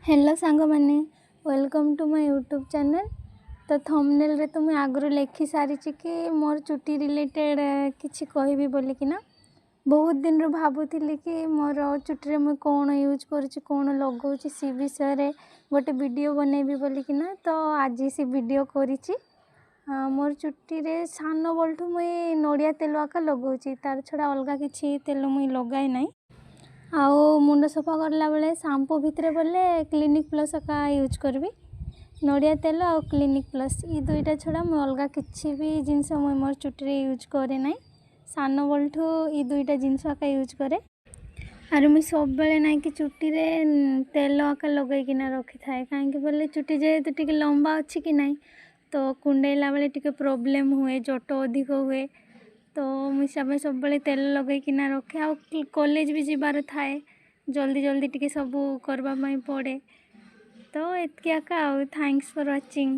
Hello ସାଙ୍ଗମାନେ, welcome to my YouTube channel। ତ ଥମ୍ବନେଲ୍ରେ ତ ମୁଇଁ ଆଗରୁ ଲେଖି ସାରିଛି କି ମୋର ଚୁଟି ରିଲେଟେଡ଼୍ କିଛି କହିବି ବୋଲିକିନା। ବହୁତ ଦିନରୁ ଭାବୁଥିଲି କି ମୋର ଚୁଟିରେ ମୁଁ କ'ଣ ୟୁଜ୍ କରୁଛି, କ'ଣ ଲଗାଉଛି, ସେ ବିଷୟରେ ଗୋଟେ ଭିଡ଼ିଓ ବନେଇବି ବୋଲିକିନା। ତ ଆଜି ସେ ଭିଡ଼ିଓ କରିଛି। ମୋର ଚୁଟିରେ ସାନ ବେଳଠୁ ମୁଇଁ ନଡ଼ିଆ ତେଲ ଏକା ଲଗାଉଛି। ତାର ଛଡ଼ା ଅଲଗା କିଛି ତେଲ ମୁଇଁ ଲଗାଏ ନାହିଁ। ଆଉ ମୁଣ୍ଡ ସଫା କଲା ବେଳେ ସାମ୍ପୁ ଭିତରେ ବୋଲେ କ୍ଲିନିକ୍ ପ୍ଲସ୍ ଏକା ୟୁଜ୍ କରିବି। ନଡ଼ିଆ ତେଲ ଆଉ କ୍ଲିନିକ୍ ପ୍ଲସ୍, ଇ ଦୁଇଟା ଛଡ଼ା ମୁଁ ଅଲଗା କିଛି ବି ଜିନିଷ ମୁଇଁ ମୋର ଚୁଟିରେ ୟୁଜ୍ କରେ ନାହିଁ। ସାନ ବେଳଠୁ ଇ ଦୁଇଟା ଜିନିଷ ଏକା ୟୁଜ୍ କରେ। ଆରୁ ମୁଇଁ ସବୁବେଳେ ନାଇଁକି ଚୁଟିରେ ତେଲ ଏକା ଲଗେଇକିନା ରଖିଥାଏ। କାହିଁକି ବୋଲେ ଚୁଟି ଯେହେତୁ ଟିକେ ଲମ୍ବା ଅଛି କି ନାହିଁ, ତ କୁଣ୍ଡେଇଲା ବେଳେ ଟିକେ ପ୍ରୋବ୍ଲେମ୍ ହୁଏ, ଜଟ ଅଧିକ ହୁଏ। ତ ମୁଇଁ ସେ ପାଇଁ ସବୁବେଳେ ତେଲ ଲଗେଇକିନା ରଖେ। ଆଉ କଲେଜ ବି ଯିବାର ଥାଏ, ଜଲ୍ଦି ଜଲ୍ଦି ଟିକେ ସବୁ କରିବା ପାଇଁ ପଡ଼େ। ତ ଏତିକି ଏକା ଆଉ। Thanks for watching.